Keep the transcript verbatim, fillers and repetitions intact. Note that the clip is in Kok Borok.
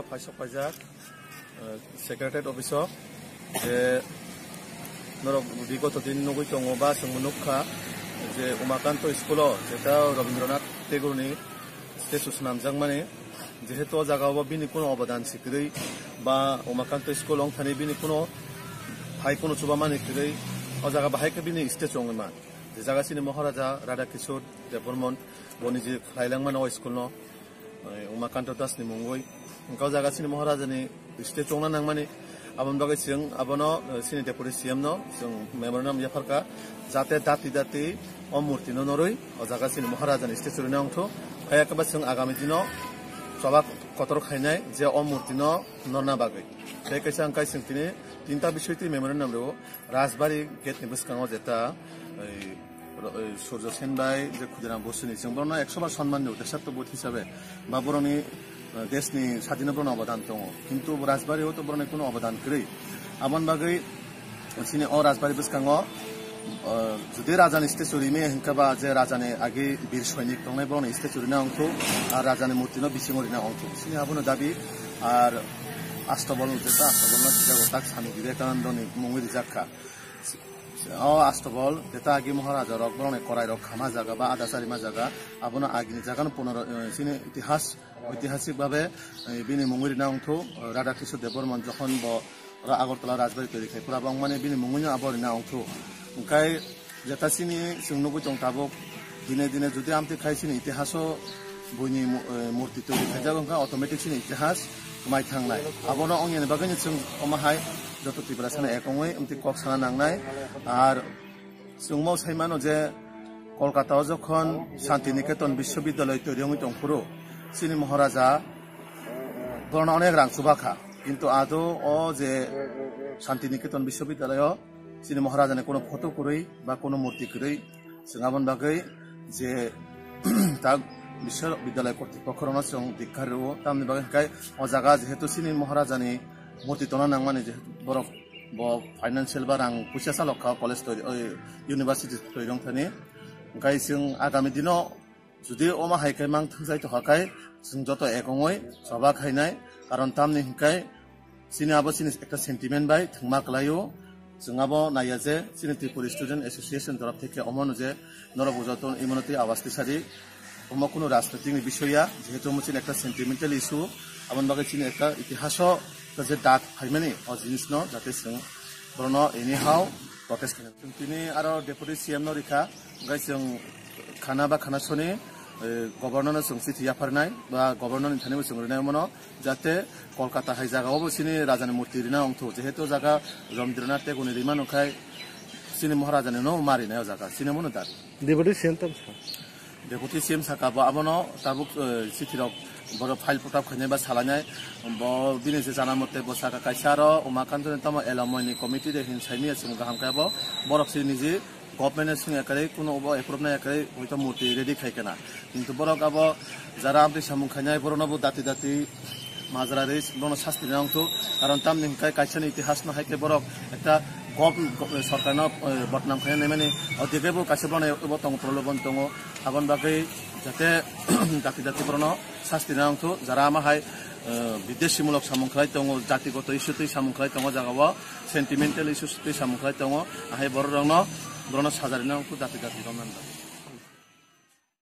Paisok paijak, eh, Secretariat office o je norok bigoto din nugwi tongo ba chwngbo nukha je Umakanto school o jeta Rabindranath Tagore ni statue swnamjakmani, jehetu o jaga o bini kuno obodan si kwrwi ba Umakanto school wngthani bini kuno phai kuno chubamani kwrwi o jaga bahai khe bini statue wngwi man. Je jaga chini Maharaja Radha Kishore Debbarman bo niji khlailangmani o school no. Eh, Umakanto Das ni mungwi. Wngkha o jaga chini Maharaja ni statue chongna nangmani. Aboni bagwi chwng abono, eh, chini Deputy C M no chwng memorandum yapharkha, jate dati dati o murti no norwi o jaga chini Maharaja ni statue rwna wngthu. Phai khe ba chwng agami dino choba kotor khainai je o murti no norna bagwi. Tei kaisa wngkha chwng tini tinta bisoi twi memorandum rwo. Rajbari gate ni bwskango jeta, ei, ro-, ei, Surjo Sen bai je Khudiram Bosuni, chwng bono ekso bar sonman rwo, deshatto bod hisabe, ba boroni, eh, desh ni sadhino boroni obodan tongo, kintu Rajbari o to boroni kuno obodan kwrwi. Aboni bagwi chini o Rajbari bwskango, eh, jodi raja ni statue rimi hinkhe ba je raja ni agi bir sainik tongnai boroni statue rina wngthu, ar raja ni murti no bisingo rina wngthu. Chini abono dabi, ar Astobol, jeta Astobol no sijago tak Swami Vivekananda ni mungwi rijak kha. O Astobol, jeta agi Maharaja rok, borok ni korai rok khama jaga ba ada chari ma jaga, abono agini jaga no punoro, eh, chini itihas, oitihasik babe, eh, bini mungwi rina wngthu, eh, Radha Kishore Debbarman jokhon bo oro Agartala Rajbari twi khai pura bo wngmani bini mungwi no abo rina wngthu. Hwnkhe jeta chini chwng nugwi tong tabuk, dine dine jodi amtwi khai chini itihaso buini mu-, eh, murti twi khaijak wngkha automatic chini itihas kwmai thangnai. Abono ongya ni bagwi chwng omo hai joto Tiprasa no ek ongwi amtwi kok sana nangnai. Ar chwngmo sai mano je Kolkata o jokhon Shanti Niketan Biswabidyalaya toiri wngwi tongphuru chini Maharaja borno onek rang chubakha. Kintu ado o je Shanti Niketan Biswabidyalaya o chini Maharaja ni kuno photo kwrwi ba kuno murti kwrwi chwng aboni bagwi je ta Biswabidyalaya kortipokho rokno chwng dikkar rwo, tamni bagwi hwnkhe o jaga jehetu chini Maharaja ni murti tongna nangmani, jehetu borok bo financial ba rang puisa salok kha college toiri, oi, university toiri wngthani, hwnkhe chwng agami dino jodi omo hai khe mang thwngjai tongkha khai chwng joto ek ongoi choba khainai, karon tamni hwnkhe chini abo chini ekta sentiment bai thwngma kwlaio. Chwng abo naiya je chini Tripura Student Association torop theke omono je norok bo joto immunity awas tisadi, omo kunu rajnitik ni bisoi ya, jehetu omo chini ekta sentimental issue, aboni bagwi chini ekta itihaso je dak phaimani o jinisno jate chwng borokno anyhow protest khainai. Chwng tini aro Deputy C M no rikha, hwnkhe chwng khana ba khana soni, eh, Governor no chwng chithi yapharnai ba Governor ni thani bo chwng rinai mano, jate Kolkata hai jaga o bo chini raja ni murti rina wngthu, jehetu jaga Rabindranath Tagore ni rima nungkhai chini Maharaja ni no ma rinai o jaga, chini mano dak. Deputy C M tam sa. Deputy C M saka bo abono tabuk, eh, chithi rok borok file photo khainai ba salainai. Bo bini je jana mote bo saka kaisa aro Umakanto ni tamo alumni committee de hin saimia chwng kaham khe bo borok se niji government ni swngya kwrwi kuno bo approve nai kwrwi hoito murti ready khai kana. Kintu borok abo jara amtwi samung khainai borokno bo dati dati majra rwi bono sasti rina wngthu. Karon tamni hwnkhe kaisa ni itihas no hai khe borok ekta gov-, gov-, sorkar no, eh, bodnam khaina naimani, o dike bo kaisa bono bo tongo, problem tongo. Aboni bagwi jate dati dati borokno sasti rina wngthu. Jara ama hai, eh, bideshi mulok samung khlai tongo, jatigoto issue twi samung khlai tongo, jaga o sentimental issue twi samung khlai tongo. Ahai borok rokno, borokno saja rina wngthu dati dati romnani bagwi.